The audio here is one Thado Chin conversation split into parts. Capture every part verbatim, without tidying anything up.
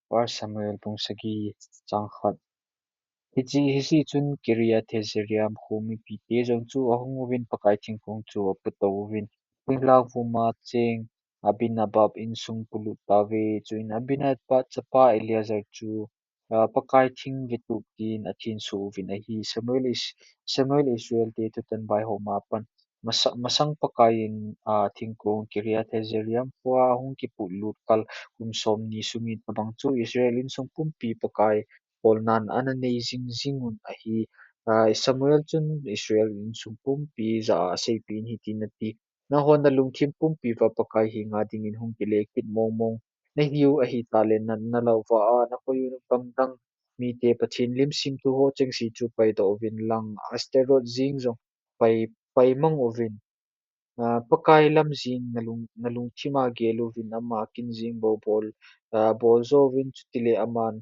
First Samuel bung sagi chang khat. Hiche, hiche chun Kiriath Jearim kho mipite jong chu ahung uvin Pakai thingkong chu aputou uvin, thinglhang vuma cheng Abinadab insung polut tauve. Chuin Abinadab chapa Eleazar chu, ah, Pakai thing vetup din athenso uvin ahi. Samuel is, Samuel Israel te thutan vaihom a pat masa-, masang Pakai in, ah, thingkong Kiriath Jearim khoa ahung kipolut kal kum somni sungin tabang chu Israel insung pumpi Pakai holnan ana nei jing jing un ahi. Ah, Samuel chun Israel insung pumpi jah a aseipeh in hitin ati, Nangho nalungthim pumpi uva Pakai henga dingin hung kile kit mong mong nahiu ahitah le, na, nalah uva a nakoi u gamdang mite Pathen lim semthu ho chengse chu paidoh uvin lang, Ashtaroth jeng jong pai, paimang uvin. Ah, Pakai lam jeng nalung, nalungthim a gel uvin, ama kin jeng bou bol, ah, bol jo uvin, chutile aman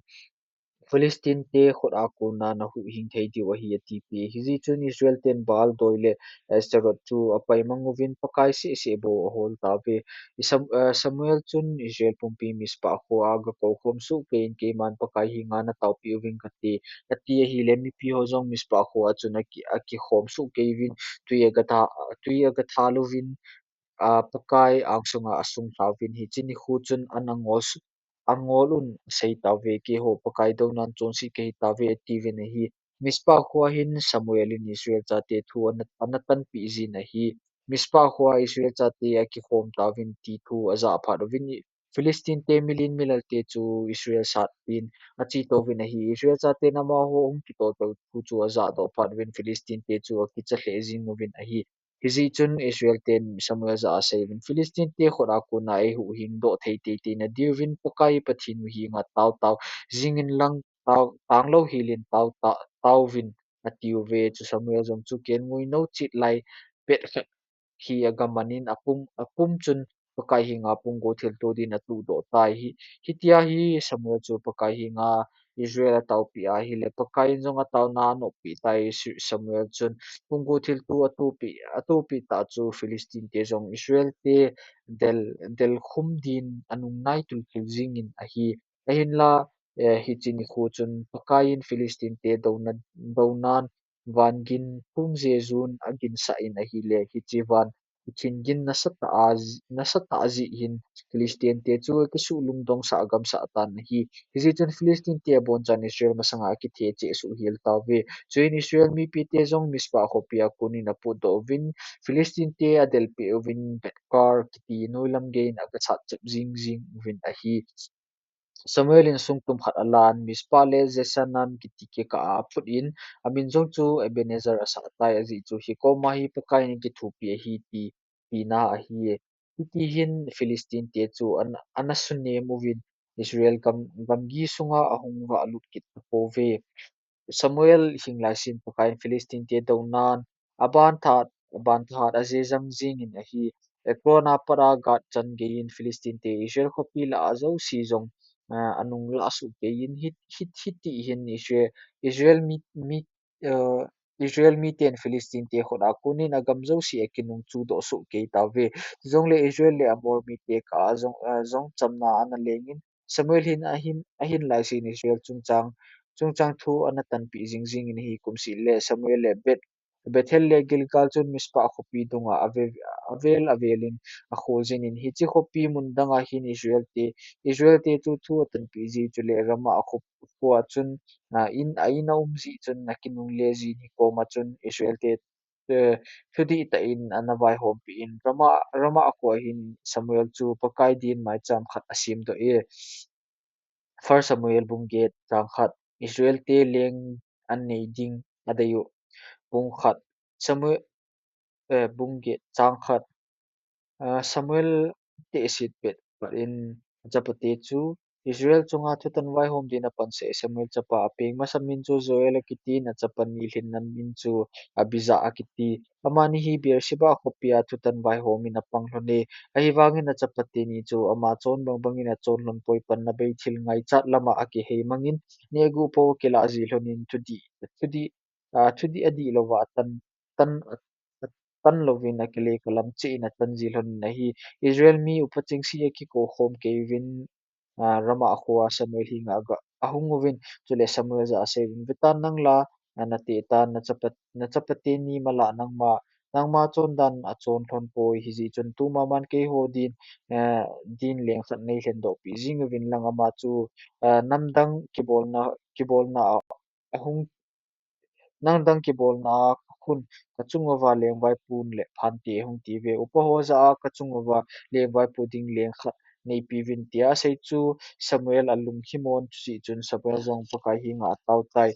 Philistine te khut a kona nahuhhing thei diu ahi, atipeh. Hijeh chun Israel ten Baal doi le Ashtaroth chu apaimang uvin, Pakai seh seh bou ahol tauve. I Sam-, ah, Samuel chun Israel pumpi Mizpah khoa gakou khom soh keiyin, keiman Pakai henga nataopeh uving kate, ati ahile, mipi ho jong Mizpah khoa chun aki, akikhom soh kei uvin, twi agatha, twi agathal uvin, ah, Pakai angsunga asung lhauvin, hiche nikho chun an angol s-, angol un asei tauve, Keiho Pakai dounan chonset kahi tauve, atiuvin ahi. Mizpah khoa hin Samuel in Israel chate thu ana, ana tanpeh jin ahi. Mizpah khoa Israel chate akikhom tauvin ti thu ajah phat uvin, Philistine te milen milal te chu Israel sat din ache touvin ahi. Israel chaten amaho hung kitol tou thu chu ajah doh phat uvin, Philistine te chu akicha lheh jing uvin ahi. Hijeh chun Israel ten Samuel jah a asei uvin, Philistine te khut a kona eihuhhing doh thei teitei nadiuvin Pakai Pathen u henga tao tao jingin lang, tao, tanglou helin tao ta, taovin, atiuve. Chu Samuel jong chu kelngoi nou chet lai pet khat hi agamanin apum, apum chun Pakai henga punggo thilto din atuhdoh tai. Hi, hitia hi Samuel chu Pakai henga Israel ataopeh ahile, Pakai in jong ataona anoppeh tai. Samuel chun punggo thilto atuhpeh, atuhpeh tah chu Philistine te jong Israel te del, del khum din anung nai tultul jingin ahi. Ahinla, eh, hiche nikho chun Pakai in Philistine te douna, dounan van gin phung jejun aginsah in ahile, hiche van thing gin nasatah a, nasatah jeh hin Philistine te chu akisuh lungdong sah agamsah tan ahi. Hijeh chun Philistine te abonchan Israel masanga akithe cheh suh hel tauve. Chuin Israel mipi te jong Mizpah khopi a konin apotdoh uvin, Philistine te adelpeh uvin, Bethkar kiti noilam geiyin agasat chep jing jing uvin ahi. Samuel in sung tum khat alan, Mizpah le Jeshanam kiti kikah a aphut in, amin jong chu Ebenezer asah tai, ajeh chu hikoma hi Pakai in kithopi ahi ti, tina ahi. Hiti hin Philistine te chu ana, ana sunem uvin, Israel gam, gamgi sunga ahung vahlut kit tapouve. Samuel hing laisin Pakai in Philistine te dounan aban tha, aban tha ajejang jingin ahi. Ekron a pat a Gath chan geiyin Philistine te Israel khopi lah a jouse jong, ah, anung lah suh keiyin hit, hit, hiti hin Israel, Israel mi, mi, ah, Israel miten Philistine te khut a konin agam jouse akinung chudoh suh kei tauve. Chujongle Israel le Amor mite kah a jong, ah, jong chamna ana lengin Samuel hin ahin, ahin laisin Israel chungchang, chungchang thu ana tanpeh jing jingin ahi. Kumseh le Samuel le Beth, Bethel le Gilgal chun Mizpah khopi dunga ave, avel avelin akhol jinin, hiche khopi mun danga hin Israel te, Israel te chu thu atanpeh ji chule Ramah a kho, khoa chun, ah, in, a in aum ji chun akinungle jin, hikoma chun Israel te eh, thudih tah in ana vaihompi in Ramah, Ramah a khoa hin Samuel chu Pakai din maicham khat asemdoh e. First Samuel bung get chang khat, Israel te leng anei ding adei u. Bung khat, Samuel, eh, bung get chang khat, Ah, Samuel tehse pet phat in achapate chu Israel chunga thutan vaihom din apansah e. Samuel chapa apeng masa min chu Joel akitin, achapa ni lhinna min chu Abijah akiti. Amani hi Beersheba khopia thutan vaihom in apang lhon e. Ahivangin achapa teni chu ama chon bang bangin achon lhon poi, panna bei thil ngaichat lama akihei mangin, nehguh pou akilah ji lhonin thudih, thudih, ah, thudih adih louva atan, tan, tan louvin akile kalam cheh in atan ji lhonin ahi. Israel mi upa chengse akikou khom kei uvin, ah, Ramah khoa Samuel henga aga, ahung uvin, chule Samuel jah a aseiyin, "Vetan nang la, ah, nateh tan, nachapa, nachapa teni mala nangma, nangma chondan achon lhon poi, hijeh chun tumaman keiho din, ah, din leng khat neilhen doh peh jing uvin lang ama chu, ah, namdang kibolna, kibolna a, ahung namdang kibolna a khun kachung uva lengvaipun le phante hung tiuve, upa ho jah a kachung uva lengvaipu ding leng khat neipeuvin," tia asei chu Samuel alung himon, chujeh chun Samuel jong Pakai henga atao tai.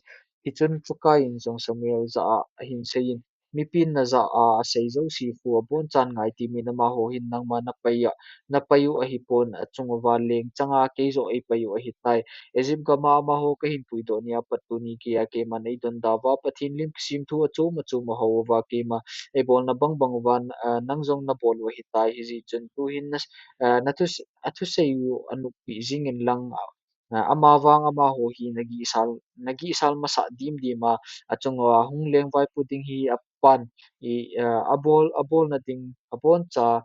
Hichun Pakai in jong Samuel jah a ahin seiyin, "Mipin najah a asei jouse khu abonchan ngai timin amaho hin nangma napai a, napai u ahipon, achung uva leng changa keijoh eipai u ahitai. Egypt gam a amaho kahin puidoh nia pat tuni geiya keiman eidonda uva, Pathen lim kisim thu achom achom ahou uva, keima eibolna bang bang uva, ah, nang jong nabol u ahitai. Hijeh chun tuhin na, ah, nathu, athusei u anoppi jingin lang, ah, amavang amaho hi nagihsal, nagihsal masah dimdim a, achung uva hung lengvaipu ding hi apan, i, ah, abol, abolna ding, aboncha,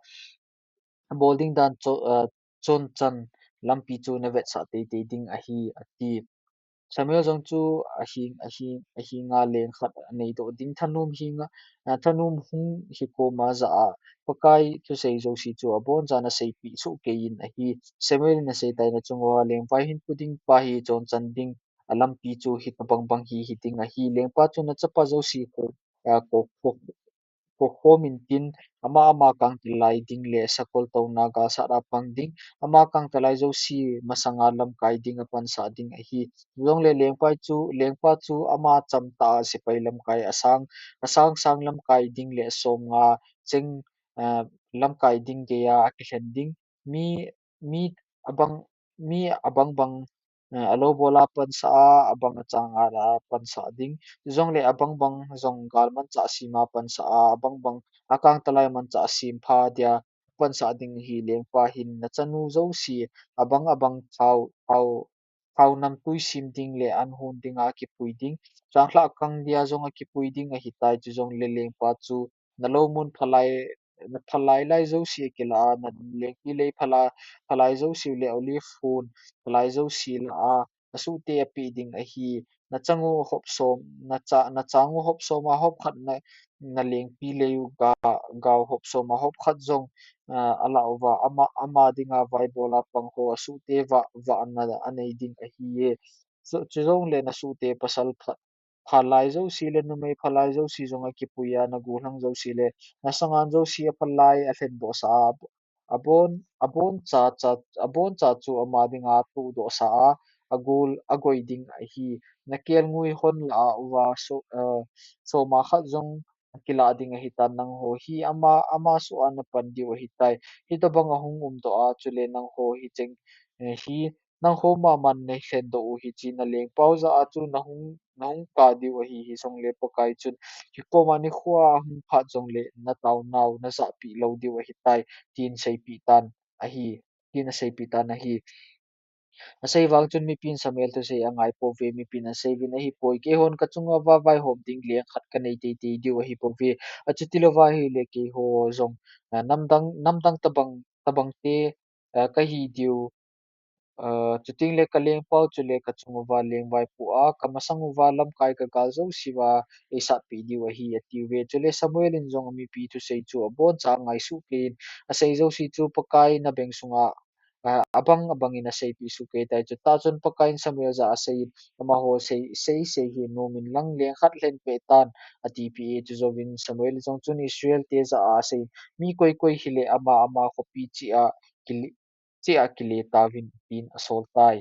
abol ding dan cho, ah, chonchan lampi chu navetsah teitei ding ahi," ati. Samuel jong chu ahi, ahi, ahenga leng khat aneidoh ding thanom henga, ah, thanom hung hikoma jah a, Pakai thusei jouse chu abonchan aseipeh sohkeiyin ahi. Samuel in aseitai, "Nachung uva lengvai hinpu ding pa hi chonchan ding alampi chu hitobang bang hi hiding ahi. Lengpa chu nachapa jouse khu, ah, ko, ko, kokhom intin, ama ama kangtalai ding le sakol touna galsat a pang ding, ama kangtalai jouse masanga lamkai ding apansah ding ahi. Chujongle lengpa chu, lengpa chu ama chamtah a sepai lamkai asang, asang sang lamkai ding le somnga cheng, ah, lamkai ding geiya akilhen ding. Mi, mi abang, mi abang bang, eh, alou bol a pansah a, abang achang a pansah ding. Chujongle abang bang jong gal manchah sem a pansah a, abang bang akangtalai manchah sem pha dia pansah ding ahi. Lengpa hin nachanu jouse abang abang thao, thao, thao namtui sem ding le an hon dinga kipui ding, changlhah kang dia jong akipui ding ahitai. Chujongle lengpa chu nalou mun phalai, naphalai lai jouse akilah a, nalengpi lei phala, phalai jouse le olive hon phalai jouse lah a, nasuhte apeh ding ahi. Nachang u hop som, nacha, nachang u hop som a hop khat na, nalengpi lei u ga, gao hop som a hop khat jong, ah, alah uva, ama, ama dinga vaibol a pang ho asuhte vah, vahna anei ding ahiye. Chu, chujongle nasuhte pasal pha, phalai jouse le numei phalai jouse jong akipui a, nagollhang jouse le nasangan jouse aphalai alhendohsah a, abon, aboncha, cha, aboncha chu ama dinga atohdohsah a, agol, agoi ding ahi. Nakelngoi hon lah a uva so, eh, som a khat jong akilah ding ahitan, nangho hi ama, ama soh a napan diu ahitai. Hitobang ahung umdoh a, chule nangho hicheng, eh, hi nangho maman neilhendoh u hiche nalengpau jah a chu nahung, nahung kap diu ahi, hijongle Pakai chun hikoma nikhoa ahung phat jongle nataonau najahpeh lou diu ahitai, tin seipeh tan ahi, tin aseipeh tan ahi. Asei vang chun mipin Samuel thusei angaipouve, mipin aseiyuvin, "Ahipoi, keihon kachunga vaihom ding leng khat kanei teitei diu ahipouve. Achutilouva ahile keiho jong, ah, namdang, namdang tobang, tobang te, ah, kahi diu, ah, chutengle kalengpau chule kachunguva lengvaipu a, kamasang uva lamkai kagal jousea eisatpeh diu ahi," atiuve. Chule Samuel in jong amipi thusei chu aboncha angaisuh keiyin, asei jouse chu Pakai in abeng sunga, ah, abang abangin aseipeh sohkei tai. Chutah chun Pakai in Samuel jah a aseiyin, "Amaho sei, sei, sei hi nomin lang leng khat lhenpeh tan," atipeh e. Chujouvin Samuel jong chun Israel te jah a aseiyin, "Mi koi koi hile ama, ama khopi cheh a kile, cheh a kile tauvin," tin asol tai.